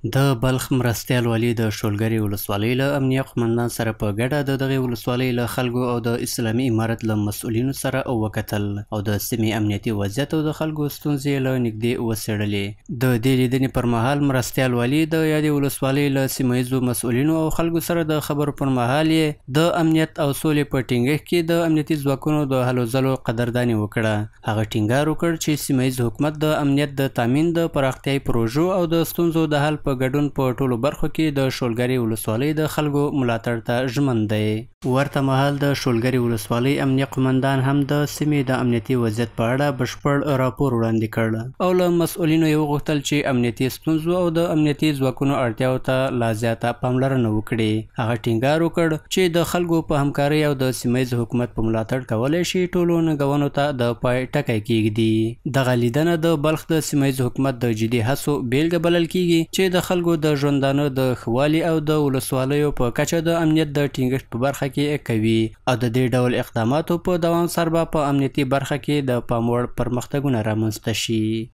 د بلخ مرستیال والي د شولګرې ولسوالۍ له امنیه قومندان سره په ګډه د دغې ولسوالۍ له خلکو او د اسلامي امارت له مسؤلینو سره وکتل او د سیمې امنیتي وضعیت او د خلکو ستونزې یې له نږدې وڅېړلې. د دې لیدنې پر مهال مرستیال والي د یادې ولسوالۍ له سیمه ییزو مسؤلینو او خلکو سره د خبرو پر مهال یې د امنیت او سولې په ټینګښت کې د امنیتي ځواکونو د هلو ځلو قدرداني وکړه. هغه ټینګار وکړ چې سیمه ییز حکومت د امنیت د تامین، د پراختیايي پروژو او د ستونزو د حل په ګډون په ټولو برخو کې د شولګرې ولسوالۍ د خلکو ملاتړ ته ژمن دی. ورته مهال د شولګرې ولسوالۍ امنیه قومندان هم د سیمې د امنیتي وضعیت په اړه بشپړ راپور وړاندې کړ او له مسؤلینو یې وغوښتل چې امنیتي ستونزو او د امنیتي ځواکونو اړتیاوو ته لا زیاته پاملرنه وکړي. هغه ټینګار وکړ چې د خلکو په همکارۍ او د سیمه ییز حکومت په ملاتړ کولای شي ټولو ننګونو ته د پای ټکی کېږدي. دغه لیدنه د بلخ د سیمه ییز حکومت د جدي هڅو بېلګه بلل کېږي چې د خلکو د ژوندانه د ښه والي او د ولسوالیو په کچه د امنیت د ټینګښت په برخه کې کوي او د دې ډول اقداماتو په دوام سره به په امنیتي برخه کې د پام وړ پرمختګونه رامنځته شي.